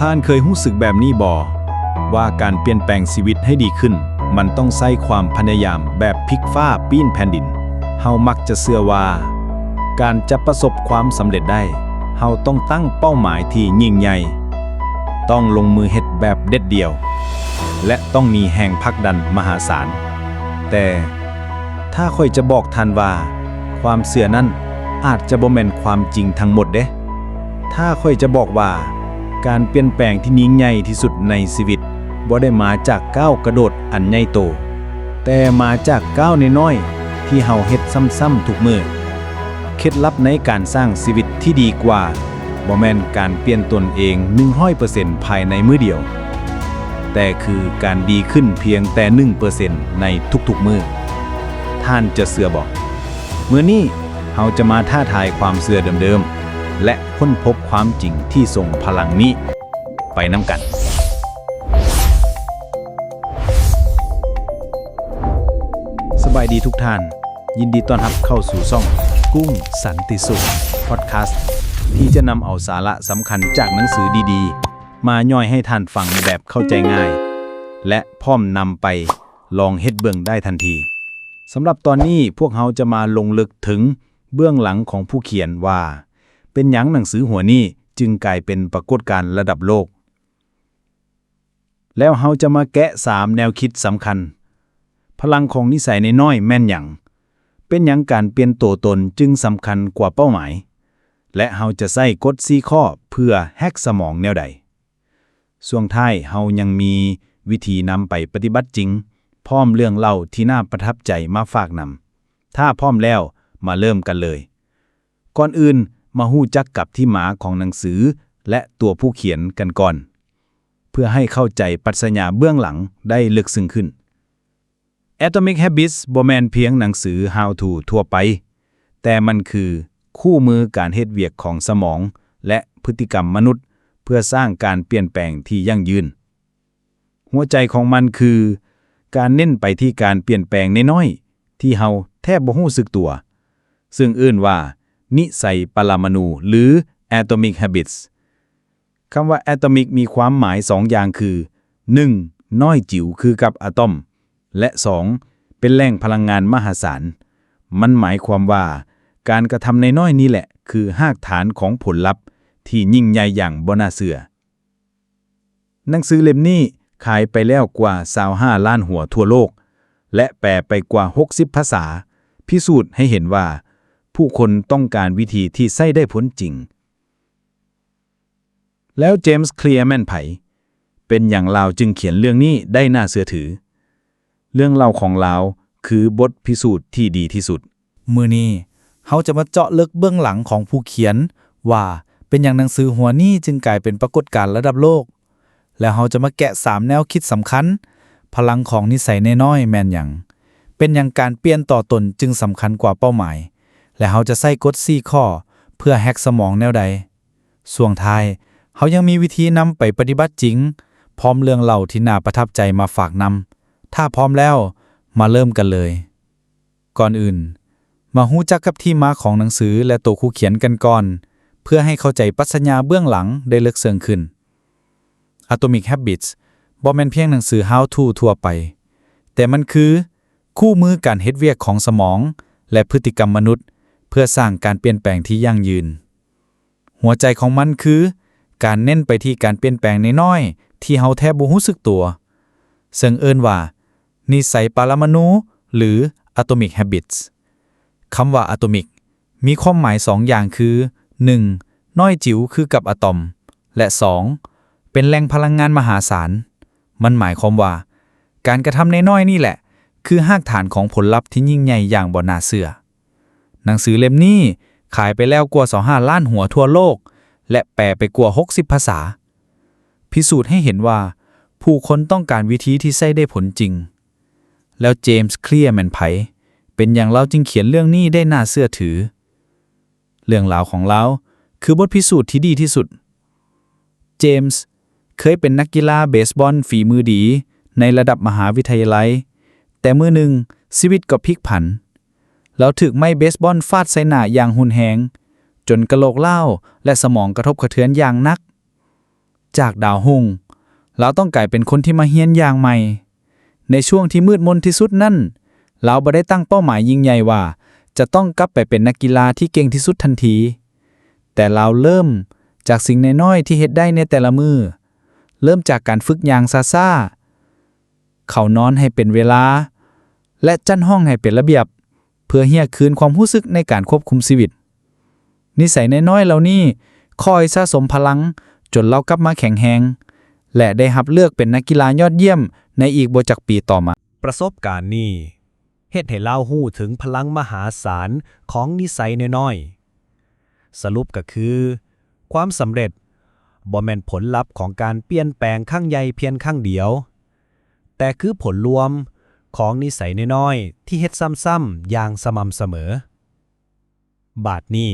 ທ່ານເຄີຍຮູ້ສຶກແບບນີ້ບໍ່ ວ່າການປ່ຽນແປງຊີວິດໃຫ້ດີຂຶ້ນ ມັນຕ້ອງໃຊ້ຄວາມພະຍາຍາມແບບພິກຟ້າປີ້ນແຜ່ນດິນ? ເຮົາມັກຈະເຊື່ອວ່າ ການຈະປະສົບຄວາມສຳເລັດໄດ້, ເຮົາຕ້ອງຕັ້ງເປົ້າໝາຍທີ່ຍິ່ງໃຫຍ່, ຕ້ອງລົງມືເຮັດແບບເດັດດ່ຽວ ແລະ ຕ້ອງມີແຮງຜັກດັນມະຫາສານ. ແຕ່ ຖ້າຂ້ອຍຈະບອກທ່ານວ່າ ຄວາມເຊື່ອນັ້ນອາດຈະບໍ່ແມ່ນຄວາມຈິງທັງໝົດເດ້. ຖ້າຂ້ອຍຈະບອກວ່າ ການປ່ຽນແປງທີ່ຍິ່ງໃຫຍ່ທີ່ສຸດໃນຊີວິດ ບໍ່ໄດ້ມາຈາກກ້າວກະໂດດອັນໃຫຍ່ໂຕ, ແຕ່ມາຈາກກ້າວນ້ອຍໆທີ່ເຮົາເຮັດຊ້ຳໆທຸກມື້. ເຄັດລັບໃນການສ້າງຊີວິດທີ່ດີກວ່າ ບໍ່ແມ່ນການປ່ຽນຕົນເອງໜຶ່ງຮ້ອຍເປີເຊັນພາຍໃນມື້ດຽວ, ແຕ່ຄືການດີຂຶ້ນພຽງແຕ່ໜຶ່ງເປີເຊັນໃນທຸກໆມື້. ທ່ານຈະເຊື່ອບໍ່? ມື້ນີ້ເຮົາຈະມາທ້າທາຍຄວາມເຊື່ອເດີມໆ ແລະ ຄົ້ນພົບຄວາມຈິງທີ່ຊົງພະລັງນີ້ໄປນຳກັນ. ສະບາຍດີທຸກທ່ານ. ຍິນດີຕ້ອນຮັບເຂົ້າສູ່ຊ່ອງກຸ້ງສັນຕິສຸກ Podcast ທີ່ຈະນຳເອົາສາລະສຳຄັນຈາກໜັງສືດີໆ ມາຍ່ອຍໃຫ້ທ່ານຟັງແບບເຂົ້າໃຈງ່າຍ ແລະ ພ້ອມນຳໄປລອງເຮັດເບິ່ງໄດ້ທັນທີ. ສຳລັບຕອນນີ້ ພວກເຮົາຈະມາລົງເລິກເຖິງເບື້ອງຫຼັງຂອງຜູ້ຂຽນວ່າ ເປັນຫຍັງໜັງສືຫົວນີ້ຈຶ່ງກາຍເປັນປາກົດການລະດັບໂລກ. ແລ້ວເຮົາຈະມາແກະສາມແນວຄິດສຳຄັນ. ພະລັງຂອງນິໄສນ້ອຍໆແມ່ນຫຍັງ? ເປັນຫຍັງການປ່ຽນໂຕຕົນຈຶ່ງສຳຄັນກວ່າເປົ້າໝາຍ? ແລະ ເຮົາຈະໃຊ້ກົດສີ່ຂໍ້ເພື່ອແຮັກສະໝອງແນວໃດ? ຊ່ວງທ້າຍເຮົາຍັງມີວິທີນຳໄປປະຕິບັດຈິງ ພ້ອມເລື່ອງເລົ່າທີ່ໜ້າປະທັບໃຈມາຝາກນຳ. ຖ້າພ້ອມແລ້ວ ມາເລີ່ມກັນເລີຍ. ກ່ອນອື່ນ ມາຮູ້ຈັກກັບທີ່ມາຂອງໜັງສື ແລະ ຕົວຜູ້ຂຽນກັນກ່ອນ ເພື່ອໃຫ້ເຂົ້າໃຈປັດຊະຍາເບື້ອງຫຼັງໄດ້ເລິກເຊິ່ງຂຶ້ນ. Atomic Habits ບໍ່ແມ່ນພຽງໜັງສື How to ທົ່ວໄປ, ແຕ່ມັນຄືຄູ່ມືການເຮັດວຽກຂອງສະໝອງ ແລະ ພຶດຕິກຳມະນຸດ ເພື່ອສ້າງການປ່ຽນແປງທີ່ຢັ້ງຢືນ. ຫົວໃຈຂອງມັນຄືການເນັ້ນໄປທີ່ການປ່ຽນແປງນ້ອຍໆທີ່ເຮົາແທບບໍ່ຮູ້ສຶກຕົວ, ເຊິ່ງເອີ້ນວ່ານິໄສປະລະມະນູ ຫຼື Atomic Habits. ຄຳວ່າ Atomic ມີຄວາມໝາຍສອງຢ່າງຄື ໜຶ່ງ ນ້ອຍຈິ๋ວຄືກັບອາຕອມ ແລະ ສອງ ເປັນແຫຼ່ງພະລັງງານມະຫາສານ. ມັນໝາຍຄວາມວ່າການກະທຳນ້ອຍໆນີ້ແຫຼະ ຄືຮາກຖານຂອງຜົນລັບທີ່ຍິ່ງໃຫຍ່ຢ່າງບໍ່ໜ້າເຊື່ອ. ໜັງສືເຫຼັ້ມນີ້ຂາຍໄປແລ້ວກວ່າຊາວຫ້າລ້ານຫົວທົ່ວໂລກ ແລະ ແປໄປກວ່າຫົກສິບພາສາ, ພິສູດໃຫ້ເຫັນວ່າຜູ້ຄົນຕ້ອງການວິທີທີ່ໃຊ້ໄດ້ຜົນຈິງ. ແລ້ວ James Clear ແມ່ນໃຜ? ເປັນຫຍັງລາວຈຶ່ງຂຽນເລື່ອງນີ້ໄດ້ໜ້າເຊື່ອຖື? ເລື່ອງເລົ່າຂອງລາວຄືບົດພິສູດທີ່ດີທີ່ສຸດ. ມື້ນີ້ເຮົາຈະມາເຈາະເລິກເບື້ອງຫຼັງຂອງຜູ້ຂຽນວ່າເປັນຫຍັງໜັງສືຫົວນີ້ຈຶ່ງກາຍເປັນປາກົດການລະດັບໂລກ, ແລ້ວເຮົາຈະມາແກະສາມແນວຄິດສຳຄັນ, ພະລັງຂອງນິໄສນ້ອຍໆແມ່ນຫຍັງ, ເປັນຫຍັງການປ່ຽນຕົວຕົນຈຶ່ງສຳຄັນກວ່າເປົ້າໝາຍ, ແລະ ເຮົາຈະໃຊ້ກົດສີ່ຂໍ້ເພື່ອແຮັກສະໝອງແນວໃດ. ຊ່ວງທ້າຍ, ເຮົາຍັງມີວິທີນຳໄປປະຕິບັດຈິງ, ພ້ອມເລື່ອງເລົ່າທີ່ໜ້າປະທັບໃຈມາຝາກນຳ. ຖ້າພ້ອມແລ້ວ, ມາເລີ່ມກັນເລີຍ. ກ່ອນອື່ນ, ມາຮູ້ຈັກກັບທີ່ມາຂອງໜັງສື ແລະ ໂຕຜູ້ຂຽນກັນກ່ອນ, ເພື່ອໃຫ້ເຂົ້າໃຈປັດຊະຍາເບື້ອງຫຼັງໄດ້ເລິກເຊິ່ງຂຶ້ນ. Atomic Habits ບໍ່ແມ່ນພຽງໜັງສື How to ທົ່ວໄປ, ແຕ່ມັນຄືຄູ່ມືການເຮັດວຽກຂອງສະໝອງ ແລະ ພຶດຕິກຳມະນຸດ ເພື່ອສ້າງການປ່ຽນແປງທີ່ຢັ້ງຢືນ. ຫົວໃຈຂອງມັນຄືການເນັ້ນໄປທີ່ການປ່ຽນແປງນ້ອຍໆທີ່ເຮົາແທບບໍ່ຮູ້ສຶກຕົວ, ເຊິ່ງເອີ້ນວ່ານິໄສປະລະມະນູ ຫຼື Atomic Habits. ຄຳວ່າ Atomic ມີຄວາມໝາຍສອງຢ່າງຄື ໜຶ່ງ ນ້ອຍຈິວຄືກັບອາຕອມ ແລະ ສອງ ເປັນແຫຼ່ງພະລັງງານມະຫາສານ. ມັນໝາຍຄວາມວ່າ ການກະທຳນ້ອຍໆນີ້ແຫຼະ ຄືຮາກຖານຂອງຜົນລັບທີ່ຍິ່ງໃຫຍ່ຢ່າງບໍ່ໜ້າເຊື່ອ. ໜັງສືເຫຼັ້ມນີ້ຂາຍໄປແລ້ວກວ່າຊາວຫ້າລ້ານຫົວທົ່ວໂລກ ແລະ ແປໄປກວ່າຫົກສິບພາສາ. ພິສູດໃຫ້ເຫັນວ່າຜູ້ຄົນຕ້ອງການວິທີທີ່ໃຊ້ໄດ້ຜົນຈິງ. ແລ້ວ James Clear ແມ່ນໃຜ? ເປັນຫຍັງລາວຈຶ່ງຂຽນເລື່ອງນີ້ໄດ້ໜ້າເຊື່ອຖື? ເລື່ອງລາວຂອງລາວຄືບົດພິສູດທີ່ດີທີ່ສຸດ. James ເຄີຍເປັນນັກກິລາເບສບອນຝີມືດີໃນລະດັບມະຫາວິທະຍາໄລ, ແຕ່ມື້ໜຶ່ງຊີວິດກໍພິກຜັນ. ລາວຖືກໄມ້ເບສບອນຟາດໃສ່ໜ້າຢ່າງຮຸນແຮງ, ຈົນກະໂຫຼກລ້າວ ແລະ ສະໝອງກະທົບກະເທືອນຢ່າງໜັກ. ຈາກດາວຮຸ່ງ, ລາວຕ້ອງກາຍເປັນຄົນທີ່ມາຮຽນຢ່າງໃໝ່. ໃນຊ່ວງທີ່ມືດມົນທີ່ສຸດນັ້ນ, ລາວບໍ່ໄດ້ຕັ້ງເປົ້າໝາຍຍິ່ງໃຫຍ່ວ່າຈະຕ້ອງກັບໄປເປັນນັກກິລາທີ່ເກັ່ງທີ່ສຸດທັນທີ, ແຕ່ລາວເລີ່ມຈາກສິ່ງນ້ອຍໆທີ່ເຮັດໄດ້ໃນແຕ່ລະມື້, ເລີ່ມຈາກການຝຶກຍ່າງຊ້າໆ, ເຂົ້ານອນໃຫ້ເປັນເວລາ ແລະ ຈັດຫ້ອງໃຫ້ເປັນລະບຽບ ເພື່ອຮຽກຄືນຄວາມຮູ້ສຶກໃນການຄວບຄຸມຊີວິດ. ນິໄສນ້ອຍໆເຫຼົ່ານີ້ຄ່ອຍສະສົມພະລັງຈົນລາວກັບມາແຂງແຮງ ແລະ ໄດ້ຮັບເລືອກເປັນນັກກິລາຍອດຢ້ຽມໃນອີກບໍ່ຈັກປີຕໍ່ມາ. ປະສົບການນີ້ເຮັດໃຫ້ລາວຮູ້ເຖິງພະລັງມະຫາສານຂອງນິໄສນ້ອຍໆ. ສະຫຼຸບກໍຄື, ຄວາມສຳເລັດບໍ່ແມ່ນຜົນລັບຂອງການປ່ຽນແປງຄັ້ງໃຫຍ່ພຽງຄັ້ງດຽວ, ແຕ່ຄືຜົນລວມຂອງນິໄສນ້ອຍໆທີ່ເຮັດຊ້ຳໆຢ່າງສະໝ່ຳສະເໝີ. ບາດນີ້,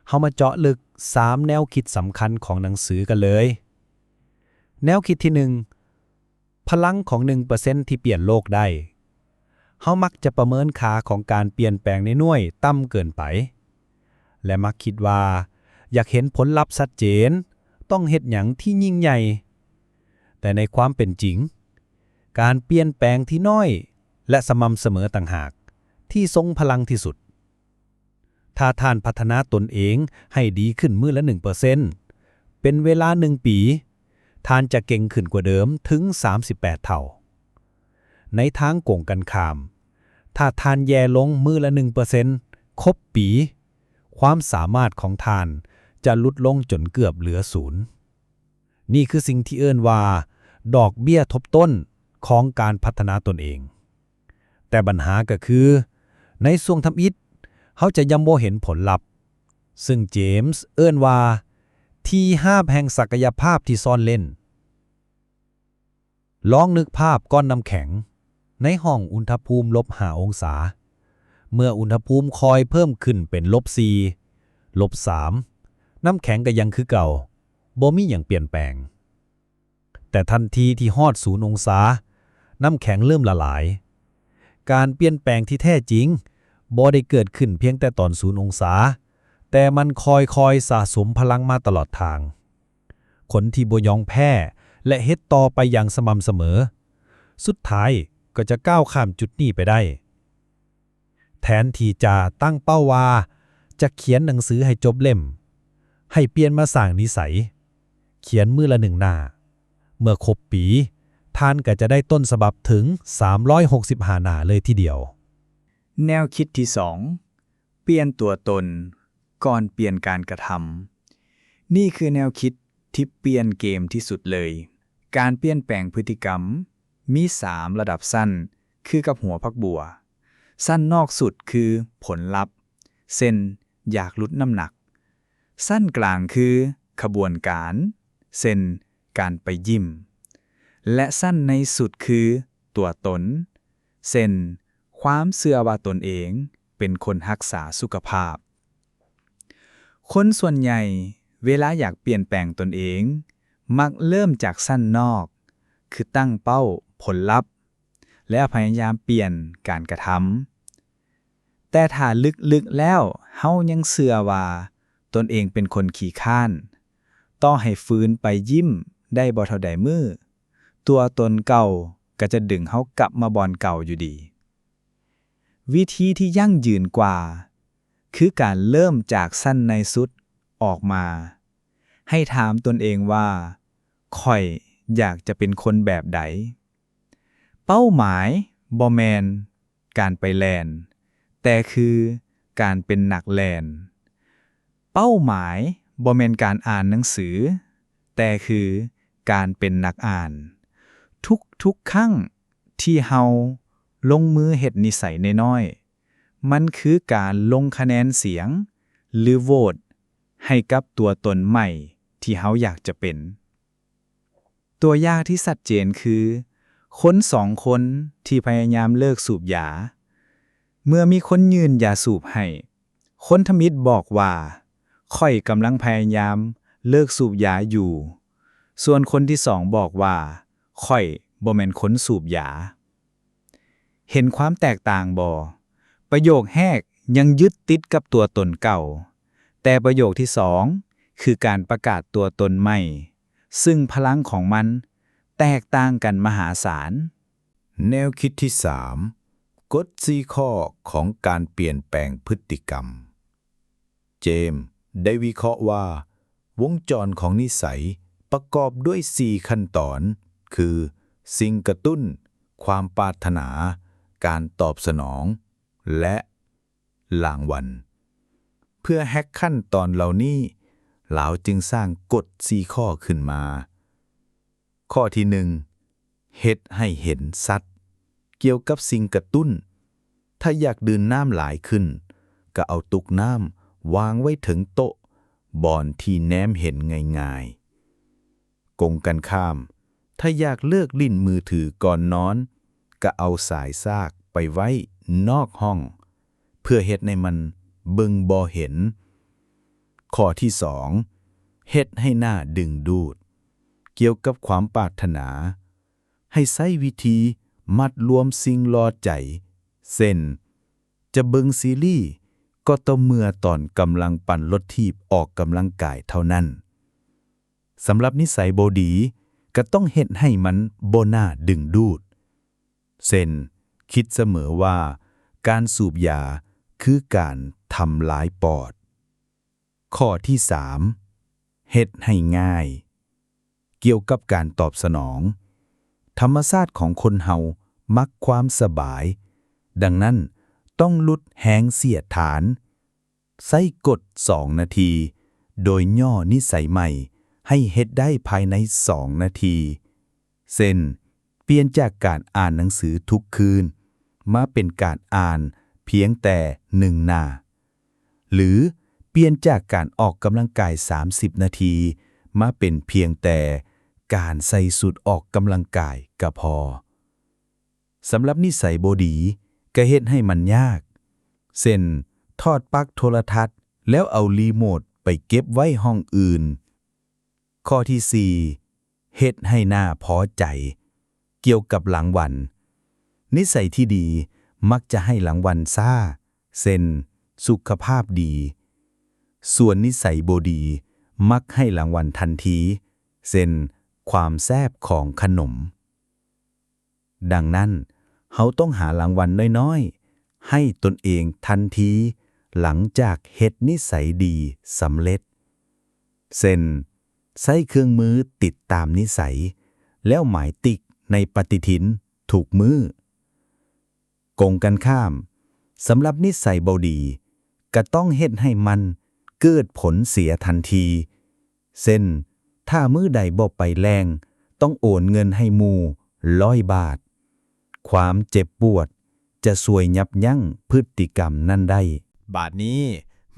ເຮົາມາເຈາະເລິກສາມແນວຄິດສຳຄັນຂອງໜັງສືກັນເລີຍ. ແນວຄິດທີໜຶ່ງ, ພະລັງຂອງໜຶ່ງເປີເຊັນທີ່ປ່ຽນໂລກໄດ້. ເຮົາມັກຈະປະເມີນຄ່າຂອງການປ່ຽນແປງນ້ອຍໆຕ່ຳເກີນໄປ ແລະ ມັກຄິດວ່າຢາກເຫັນຜົນລັບຊັດເຈນ, ຕ້ອງເຮັດຫຍັງທີ່ຍິ່ງໃຫຍ່. ແຕ່ໃນຄວາມເປັນຈິງ, ການປ່ຽນແປງທີ່ນ້ອຍ ແລະ ສະໝ່ຳສະເໝີຕ່າງຫາກທີ່ຊົງພະລັງທີ່ສຸດ. ຖ້າທ່ານພັດທະນາຕົນເອງໃຫ້ດີຂຶ້ນມື້ລະໜຶ່ງເປີເຊັນ ເປັນເວລາໜຶ່ງປີ, ທ່ານຈະເກັ່ງຂຶ້ນກວ່າເດີມເຖິງສາມສິບແປດເທົ່າ. ໃນທາງກົງກັນຂ້າມ, ຖ້າທ່ານແຍ່ລົງມື້ລະໜຶ່ງເປີເຊັນຄົບປີ, ຄວາມສາມາດຂອງທ່ານຈະຫຼຸດລົງຈົນເກືອບເຫຼືອສູນ. ນີ້ຄືສິ່ງທີ່ເອີ້ນວ່າດອກເບ້ຍທົບຕົ້ນຂອງການພັດທະນາຕົນເອງ. ແຕ່ບັນຫາກໍຄື, ໃນຊ່ວງທຳອິດ, ເຮົາຈະຍັງບໍ່ເຫັນຜົນລັບ, ຊຶ່ງ James ເອີ້ນວ່າ ທີ່ຮາບແຫ່ງສັກກະຍະພາບທີ່ຊ່ອນເລ້ນ. ລອງນຶກພາບກ້ອນນ້ຳແຂງໃນຫ້ອງອຸນຫະພູມລົບຫ້າອົງສາ. ເມື່ອອຸນຫະພູມຄ່ອຍເພີ່ມຂຶ້ນເປັນລົບສີ່, ລົບສາມ, ນ້ຳແຂງກໍຍັງຄືເກົ່າ, ບໍ່ມີຫຍັງປ່ຽນແປງ. ແຕ່ທັນທີທີ່ຮອດສູນອົງສາ, ນ້ຳແຂງເລີ່ມລະລາຍ. ການປ່ຽນແປງທີ່ແທ້ຈິງບໍ່ໄດ້ເກີດຂຶ້ນພຽງແຕ່ຕອນສູນອົງສາ, ແຕ່ມັນຄ່ອຍໆສະສົມພະລັງມາຕະຫຼອດທາງ. ຄົນທີ່ບໍ່ຍອມແພ້ ແລະ ເຮັດຕໍ່ໄປຢ່າງສະໝ່ຳສະເໝີ, ສຸດທ້າຍກໍຈະກ້າວຂ້າມຈຸດນີ້ໄປໄດ້. ແທນທີ່ຈະຕັ້ງເປົ້າວ່າຈະຂຽນໜັງສືໃຫ້ຈົບເຫຼັ້ມ, ໃຫ້ປ່ຽນມາສ້າງນິໄສ, ຂຽນມື້ລະໜຶ່ງໜ້າ. ເມື່ອຄົບປີ, ທ່ານກໍຈະໄດ້ຕົ້ນສະບັບເຖິງສາມຮ້ອຍຫົກສິບຫ້າໜ້າເລີຍທີດຽວ. ແນວຄິດທີສອງ, ປ່ຽນຕົວຕົນກ່ອນປ່ຽນການກະທຳ. ນີ້ຄືແນວຄິດທີ່ປ່ຽນເກມທີ່ສຸດເລີຍ. ການປ່ຽນແປງພຶດຕິກຳມີສາມລະດັບຊັ້ນ ຄືກັບຫົວຜັກບົວ. ຊັ້ນນອກສຸດຄືຜົນລັບ, ເຊັ່ນ ຢາກຫຼຸດນ້ຳໜັກ. ຊັ້ນກາງຄືຂະບວນການ, ເຊັ່ນ ການໄປຢິມ. ແລະ ຊັ້ນໃນສຸດຄືຕົວຕົນ, ເຊັ່ນ ຄວາມເຊື່ອວ່າຕົນເອງເປັນຄົນຮັກສາສຸຂະພາບ. ຄົນສ່ວນໃຫຍ່ເວລາຢາກປ່ຽນແປງຕົນເອງ ມັກເລີ່ມຈາກຊັ້ນນອກ, ຄືຕັ້ງເປົ້າຜົນລັບ ແລ້ວພະຍາຍາມປ່ຽນການກະທຳ. ແຕ່ຖ້າເລິກໆແລ້ວເຮົາຍັງເຊື່ອວ່າຕົນເອງເປັນຄົນຂີ້ຄ້ານ, ຕໍ່ໃຫ້ຝືນໄປຢິມໄດ້ບໍ່ເທົ່າໃດມື້, ຕົວຕົນເກົ່າກໍຈະດຶງເຮົາກັບມາບ່ອນເກົ່າຢູ່ດີ. ວິທີທີ່ຢັ້ງຢືນກວ່າ ຄືການເລີ່ມຈາກຊັ້ນໃນສຸດອອກມາ. ໃຫ້ຖາມຕົນເອງວ່າ, ຂ້ອຍຢາກຈະເປັນຄົນແບບໃດ? ເປົ້າໝາຍບໍ່ແມ່ນການໄປແລ່ນ, ແຕ່ຄືການເປັນນັກແລ່ນ. ເປົ້າໝາຍບໍ່ແມ່ນການອ່ານໜັງສື, ແຕ່ຄືການເປັນນັກອ່ານ. ທຸກໆຄັ້ງທີ່ເຮົາລົງມືເຮັດນິໄສນ້ອຍໆ, ມັນຄືການລົງຄະແນນສຽງ ຫຼື ໂຫວດໃຫ້ກັບຕົວຕົນໃໝ່ທີ່ເຮົາຢາກຈະເປັນ. ຕົວຢ່າງທີ່ຊັດເຈນຄື ຄົນສອງຄົນທີ່ພະຍາຍາມເລີກສູບຢາ. ເມື່ອມີຄົນຍື່ນຢາສູບໃຫ້, ຄົນທຳອິດບອກວ່າ, ຂ້ອຍກຳລັງພະຍາຍາມເລີກສູບຢາຢູ່. ສ່ວນຄົນທີສອງບອກວ່າ, ຂ້ອຍບໍ່ແມ່ນຄົນສູບຢາ. ເຫັນຄວາມແຕກຕ່າງບໍ່? ປະໂຫຍກແຮກຍັງຍຶດຕິດກັບຕົວຕົນເກົ່າ, ແຕ່ປະໂຫຍກທີສອງ ຄືການປະກາດຕົວຕົນໃໝ່, ຊຶ່ງພະລັງຂອງມັນແຕກຕ່າງກັນມະຫາສານ. ແນວຄິດທີສາມ ກົດສີ່ຂໍ້ຂອງການປ່ຽນແປງພຶດຕິກຳ. ເຈມ ໄດ້ວິເຄາະວ່າ ວົງຈອນຂອງນິໄສປະກອບດ້ວຍສີ່ຂັ້ນຕອນ ຄື ສິ່ງກະຕຸ້ນ, ຄວາມປາດຖະໜາ, ການຕອບສະໜອງ ແລະ ລາງວັນ. ເພື່ອແຮັກຂັ້ນຕອນເຫຼົ່ານີ້, ລາວຈຶ່ງສ້າງກົດສີ່ຂໍ້ຂຶ້ນມາ. ຂໍ້ທີໜຶ່ງ ເຮັດໃຫ້ເຫັນຊັດ ກ່ຽວກັບສິ່ງກະຕຸ້ນ. ຖ້າຢາກດື່ມນ້ຳຫຼາຍຂຶ້ນ, ກໍເອົາຕຸກນ້ຳວາງໄວ້ເທິງໂຕະ ບ່ອນທີ່ແນມເຫັນງ່າຍໆ. ກົງກັນຂ້າມ, ຖ້າຢາກເລີກຫຼິ້ນມືຖືກ່ອນນອນ, ກະເອົາສາຍຊາກໄປໄວ້ນອກຫ້ອງ ເພື່ອເຮັດໃຫ້ມັນເບິ່ງບໍ່ເຫັນ. ຂໍ້ທີສອງ ເຮັດໃຫ້ໜ້າດຶງດູດ ກ່ຽວກັບຄວາມປາດຖະໜາ. ໃຫ້ໃຊ້ວິທີມັດລວມສິ່ງຫຼໍ່ໃຈ ເຊັ່ນ ຈະເບິ່ງຊີຣີກໍຕໍ່ເມື່ອຕອນກຳລັງປັ່ນລົດຖີບອອກກຳລັງກາຍເທົ່ານັ້ນ. ສຳລັບນິໄສບໍ່ດີ ກໍຕ້ອງເຮັດໃຫ້ມັນບໍ່ໜ້າດຶງດູດ ເຊັ່ນ ຄິດສະເໝີວ່າການສູບຢາຄືການທຳລາຍປອດ. ຂໍ້ທີສາມ ເຮັດໃຫ້ງ່າຍ ກ່ຽວກັບການຕອບສະໜອງ. ທຳມະຊາດຂອງຄົນເຮົາມັກຄວາມສະບາຍ, ດັ່ງນັ້ນຕ້ອງຫຼຸດແຮງສຽດທານ. ໃຊ້ກົດສອງນາທີ ໂດຍຫຍໍ້ນິໄສໃໝ່ໃຫ້ເຮັດໄດ້ພາຍໃນສອງນາທີ ເຊັ່ນ ປ່ຽນຈາກການອ່ານໜັງສືທຸກຄືນ ມາເປັນການອ່ານພຽງແຕ່ໜຶ່ງໜ້າ ຫຼື ປ່ຽນຈາກການອອກກຳລັງກາຍສາມສິບນາທີ ມາເປັນພຽງແຕ່ການໃສ່ຊຸດອອກກຳລັງກາຍກໍພໍ. ສຳລັບນິໄສບໍ່ດີ ກໍເຮັດໃຫ້ມັນຍາກ ເຊັ່ນ ຖອດປລັກໂທລະທັດ ແລ້ວເອົາຣີໂມດໄປເກັບໄວ້ຫ້ອງອື່ນ. ຂໍ້ທີສີ່ ເຮັດໃຫ້ໜ້າພໍໃຈ ກ່ຽວກັບລາງວັນ. ນິໄສທີ່ດີມັກຈະໃຫ້ລາງວັນຊ້າ ເຊັ່ນ ສຸຂະພາບດີ. ສ່ວນນິໄສບໍ່ດີມັກໃຫ້ລາງວັນທັນທີ ເຊັ່ນ ຄວາມແຊບຂອງຂະໜົມ. ດັ່ງນັ້ນ, ເຮົາຕ້ອງຫາລາງວັນນ້ອຍໆ ໃຫ້ຕົນເອງທັນທີຫຼັງຈາກເຮັດນິໄສດີສຳເລັດ, ເຊັ່ນ ໃຊ້ເຄື່ອງມືຕິດຕາມນິໄສ ແລ້ວໝາຍຕິກໃນປະຕິທິນທຸກມື້. ກົງກັນຂ້າມ, ສຳລັບນິໄສບໍ່ດີ, ກະຕ້ອງເຮັດໃຫ້ມັນເກີດຜົນເສຍທັນທີ. ເຊັ່ນ ຖ້າມື້ໃດບໍ່ໄປແລ່ນ, ຕ້ອງໂອນເງິນໃຫ້ໝູ່ຮ້ອຍບາດ. ຄວາມເຈັບປວດຈະຊ່ວຍຍັບຢັ້ງພຶດຕິກຳນັ້ນໄດ້. ບາດນີ້,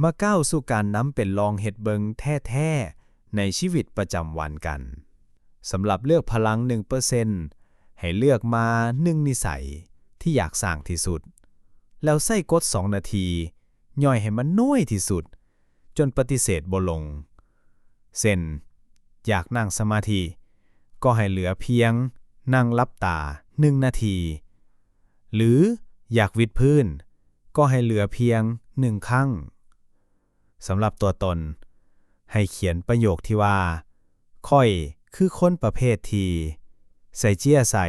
ມາກ້າວສູ່ການນຳໄປລອງເຮັດເບິ່ງແທ້ໆ ໃນຊີວິດປະຈຳວັນກັນ. ສຳລັບເລືອກພະລັງໜຶ່ງເປີເຊັນ, ໃຫ້ເລືອກມາໜຶ່ງນິໄສທີ່ຢາກສ້າງທີ່ສຸດ, ແລ້ວໃຊ້ກົດສອງນາທີ ຍ່ອຍໃຫ້ມັນນ້ອຍທີ່ສຸດ ຈົນປະຕິເສດບໍ່ລົງ. ເຊັ່ນ ຢາກນັ່ງສະມາທິ ກໍໃຫ້ເຫຼືອພຽງນັ່ງຫຼັບຕາໜຶ່ງນາທີ ຫຼື ຢາກວິດພື້ນ ກໍໃຫ້ເຫຼືອພຽງໜຶ່ງຄັ້ງ. ສຳລັບຕົວຕົນ, ໃຫ້ຂຽນປະໂຫຍກທີ່ວ່າ ຂ້ອຍຄືຄົນປະເພດທີ່ ໃສ່ເຈ້ຍໃສ່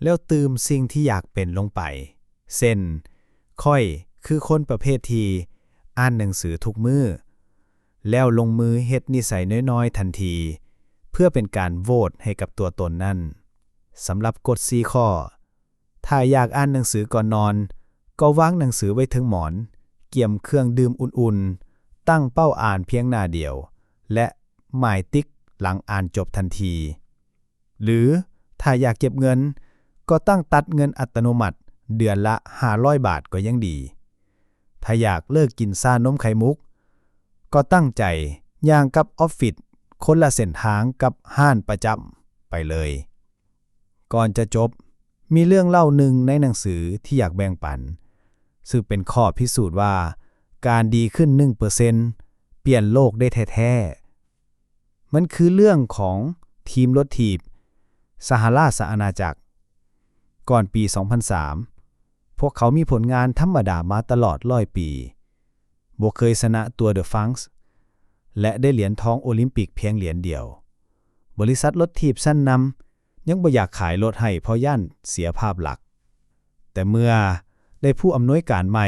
ແລ້ວຕື່ມສິ່ງທີ່ຢາກເປັນລົງໄປ. ເຊັ່ນ, ຂ້ອຍຄືຄົນປະເພດທີ່ອ່ານໜັງສືທຸກມື້ ແລ້ວລົງມືເຮັດນິໄສນ້ອຍໆທັນທີ ເພື່ອເປັນການໂຫວດໃຫ້ກັບຕົວຕົນນັ້ນ. ສຳລັບກົດສີ່ຂໍ້, ຖ້າຢາກອ່ານໜັງສືກ່ອນນອນ, ກໍວາງໜັງສືໄວ້ເທິງໝອນ, ກຽມເຄື່ອງດື່ມອຸ່ນໆ, ຕັ້ງເປົ້າອ່ານພຽງໜ້າດຽວ ແລະ ໝາຍຕິກຫຼັງອ່ານຈົບທັນທີ. ຫຼື ຖ້າຢາກເກັບເງິນ, ກໍຕັ້ງຕັດເງິນອັດຕະໂນມັດເດືອນລະຫ້າຮ້ອຍບາດກໍຍັງດີ. ຖ້າຢາກເລີກກິນຊານົມໄຂ່ມຸກ, ກໍຕັ້ງໃຈຍ່າງກັບອອບຟິດຄົນລະເສັ້ນທາງກັບຮ້ານປະຈຳໄປເລີຍ. ກ່ອນຈະຈົບ, ມີເລື່ອງເລົ່າໜຶ່ງໃນໜັງສືທີ່ຢາກແບ່ງປັນ, ຊຶ່ງເປັນຂໍ້ພິສູດວ່າການດີຂຶ້ນໜຶ່ງເປີເຊັນປ່ຽນໂລກໄດ້ແທ້ໆ. ມັນຄືເລື່ອງຂອງທີມລົດຖີບສະຫະລາຊະອານາຈັກ. ກ່ອນປີສອງພັນສາມ, ພວກເຂົາມີຜົນງານທຳມະດາມາຕະຫຼອດຮ້ອຍປີ, ບໍ່ເຄີຍຊະນະ Tour de France ແລະ ໄດ້ຫຼຽນທອງໂອລິມປິກພຽງຫຼຽນດຽວ. ບໍລິສັດລົດຖີບຊັ້ນນຳຍັງບໍ່ຢາກຂາຍລົດໃຫ້ ເພາະຢ້ານເສຍພາບລັກ. ແຕ່ເມື່ອໄດ້ຜູ້ອຳນວຍການໃໝ່,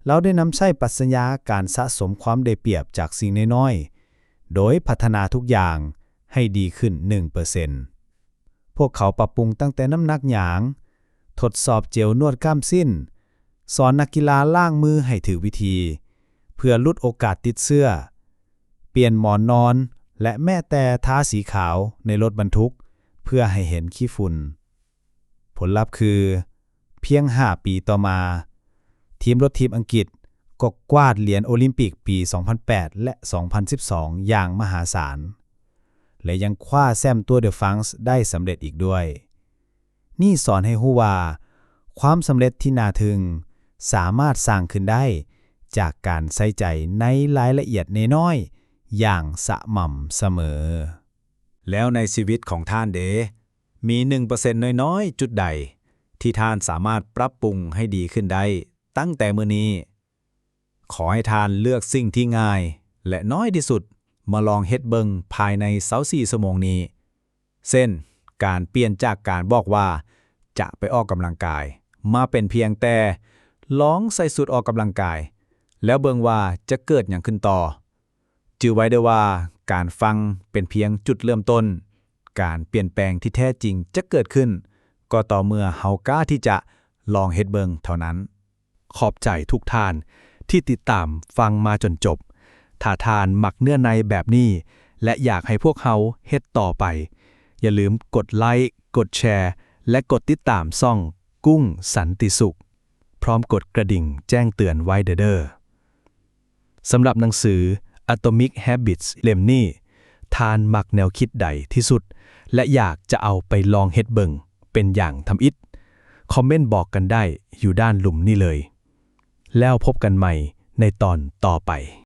ລາວໄດ້ນຳໃຊ້ປັດຊະຍາການສະສົມຄວາມໄດ້ປຽບຈາກສິ່ງນ້ອຍໆ ໂດຍພັດທະນາທຸກຢ່າງໃຫ້ດີຂຶ້ນໜຶ່ງເປີເຊັນ. ພວກເຂົາປັບປຸງຕັ້ງແຕ່ນ້ຳໜັກຫຍາງ, ທົດສອບເຈວນວດກ້າມຊີ້ນ, ສອນນັກກິລາລ້າງມືໃຫ້ຖືກວິທີ ເພື່ອຫຼຸດໂອກາດຕິດເຊື້ອ, ປ່ຽນໝອນນອນ ແລະ ແມ້ແຕ່ທາສີຂາວໃນລົດບັນທຸກເພື່ອໃຫ້ເຫັນຂີ້ຝຸ່ນ. ຜົນລັບຄື ພຽງຫ້າປີຕໍ່ມາ, ທີມລົດຖີບອັງກິດກໍກວາດຫຼຽນໂອລິມປິກປີສອງພັນແປດ ແລະ ສອງພັນສິບສອງ ຢ່າງມະຫາສານ ແລະ ຍັງຄວ້າແຊ້ມ Tour de France ໄດ້ສຳເລັດອີກດ້ວຍ. ນີ້ສອນໃຫ້ຮູ້ວ່າ ຄວາມສຳເລັດທີ່ໜ້າທຶ່ງສາມາດສ້າງຂຶ້ນໄດ້ຈາກການໃສ່ໃຈໃນລາຍລະອຽດນ້ອຍໆຢ່າງສະໝ່ຳສະເໝີ. ແລ້ວໃນຊີວິດຂອງທ່ານເດ? ມີໜຶ່ງເປີເຊັນນ້ອຍໆຈຸດໃດທີ່ທ່ານສາມາດປັບປຸງໃຫ້ດີຂຶ້ນໄດ້ຕັ້ງແຕ່ມື້ນີ້? ຂໍໃຫ້ທ່ານເລືອກສິ່ງທີ່ງ່າຍ ແລະ ນ້ອຍທີ່ສຸດມາລອງເຮັດເບິ່ງພາຍໃນຊາວສີ່ຊົ່ວໂມງນີ້, ເຊັ່ນ ການປ່ຽນຈາກການບອກວ່າຈະໄປອອກກຳລັງກາຍ ມາເປັນພຽງແຕ່ລອງໃສ່ຊຸດອອກກຳລັງກາຍ ແລ້ວເບິ່ງວ່າຈະເກີດຫຍັງຂຶ້ນຕໍ່. ຈື່ໄວ້ເດີ້ວ່າ ການຟັງເປັນພຽງຈຸດເລີ່ມຕົ້ນ, ການປ່ຽນແປງທີ່ແທ້ຈິງຈະເກີດຂຶ້ນກໍຕໍ່ເມື່ອເຮົາກ້າທີ່ຈະລອງເຮັດເບິ່ງເທົ່ານັ້ນ. ຂອບໃຈທຸກທ່ານທີ່ຕິດຕາມຟັງມາຈົນຈົບ. ຖ້າທ່ານມັກເນື້ອໃນແບບນີ້ ແລະ ຢາກໃຫ້ພວກເຮົາເຮັດຕໍ່ໄປ, ຢ່າລືມກົດໄລ, ກົດແຊ ແລະ ກົດຕິດຕາມຊ່ອງກຸ້ງສັນຕິສຸກ ພ້ອມກົດກະດິ່ງແຈ້ງເຕືອນໄວ້ເດີ້. ສຳລັບໜັງສື Atomic Habits ເຫຼັ້ມນີ້, ທ່ານມັກແນວຄິດໃດທີ່ສຸດ ແລະ ຢາກຈະເອົາໄປລອງເຮັດເບິ່ງເປັນຢ່າງທຳອິດ? ຄອມເມັນບອກກັນໄດ້ຢູ່ດ້ານລຸ່ມນີ້ເລີຍ. ແລ້ວພົບກັນໃໝ່ໃນຕອນຕໍ່ໄປ.